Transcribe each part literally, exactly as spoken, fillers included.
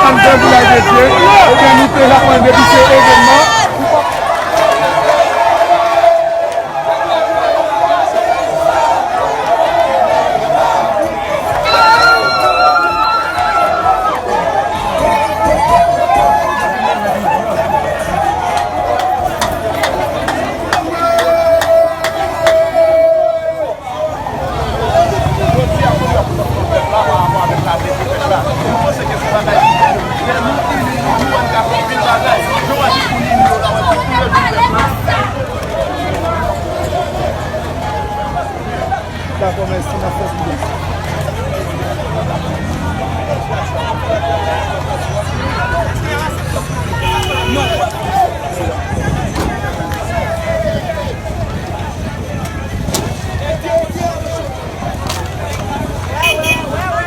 Ann fè vilaj de Dye, ebyen nou te la pran depi se evènman. Dakò, mèsi, n ap fè sou plas.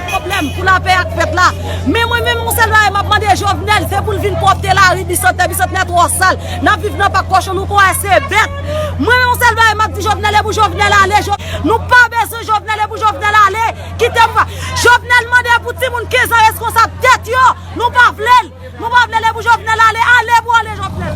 Pwoblèm pou lapè ak fèt la. Men mwen menm, yon sèl bagay m ap mande Jovenel, se pou l vin pwòpte lari Bisantnè. Bisantnè twò sal. N ap viv nan pak kòchon, nou kwè se bèt. Mwen menm, yon sèl bagay m ap di Jovenel, e pou Jovenel ale. Jo-, nou pa bezwen Jovenel, e pou Jovenel ale. Kite m va. Jovenel mande pou timoun kenz an reskonsab tèt yo. Nou pa vle l. Nou pa vle l, e pou Jovenel ale. Ale pou ale, Jovenel.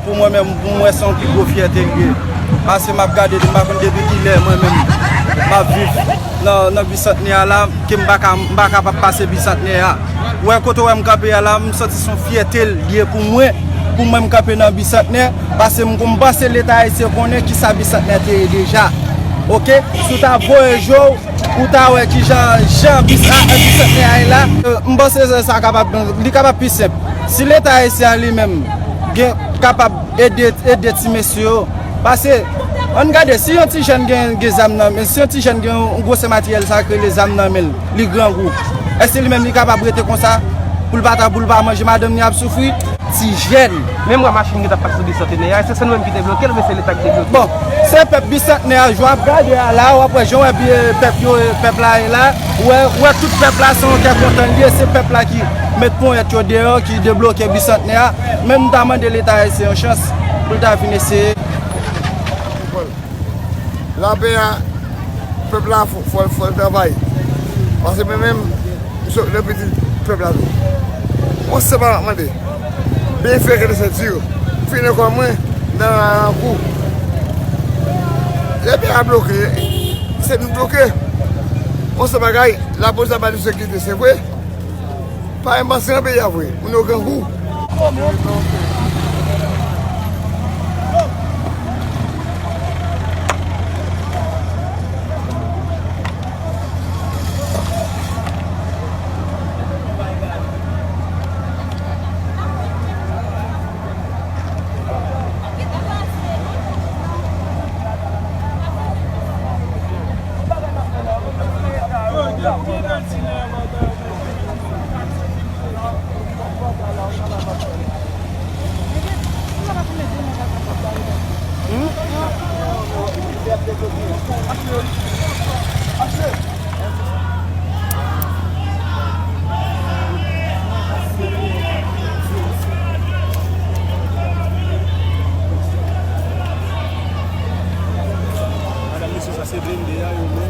Pou mwen menm, pou mwen se yon pi gwo fyète l ye. Paske m ap gade, m pa konn depi kilè mwen menm m ap viv nan, nan Bisantnè a la, ke m pa ka, m pa kapab pase Bisantnè a. Ou wè kote w wè m kanpe a la, m santi se yon fyète l ye pou mwen, pou mwen m kanpe nan Bisantnè, paske m, m panse Leta ayisyen konnen kisa Bisantnè te ye deja. Oke? Si w ta voye je w, ou ta wè kijan, jan bis-, a, a Bisantnè a ye la. Euh, m panse sa, sa kapab, li kapab pi senp. Si Leta ayisyen an li menm gen, kapab ede, ede ti mesye yo. Paske, ann gade, si yon ti jèn gen, gen zam nan men, si yon ti jèn gen yon gwosè materyèl sa k rele zam nan men l, li grangou, èske li menm li kapab rete konsa pou l pa ta, pou l pa manje, madanm li ap soufri? Ti jèn. Menm wè machin ki t ap pase sou Bisantnè a, èske se nou menm ki te bloke l oubyen se Leta ki te bloke l? Bon, se pèp Bisantnè a, jan w ap gade a la, w ap wè jan w wè pye pèp yo, pèp la ye la, w wè, w wè tout pèp la se yon kè kontan l ye, se pèp la ki met ponyèt yo deyò, ki debloke Bisantnè a. Men m ta mande Leta ayisyen yon chans pou l ta vin eseye. Lapè a, pèp la fò, fò, fò l travay. Paske mwen menm, m se yon piti pèp la tou. Yon sèl bagay m ap mande, byen fè kè de senti yo. Fini kò mwen nan, nan kou. Lapè a bloke, se nou bloke. Yon sèl bagay, lapolis ap ba nou sekirite, se vre. Pa gen bandi nan peyi a vre. Moun yo grangou. Madanm mesye sa se blende a yo men.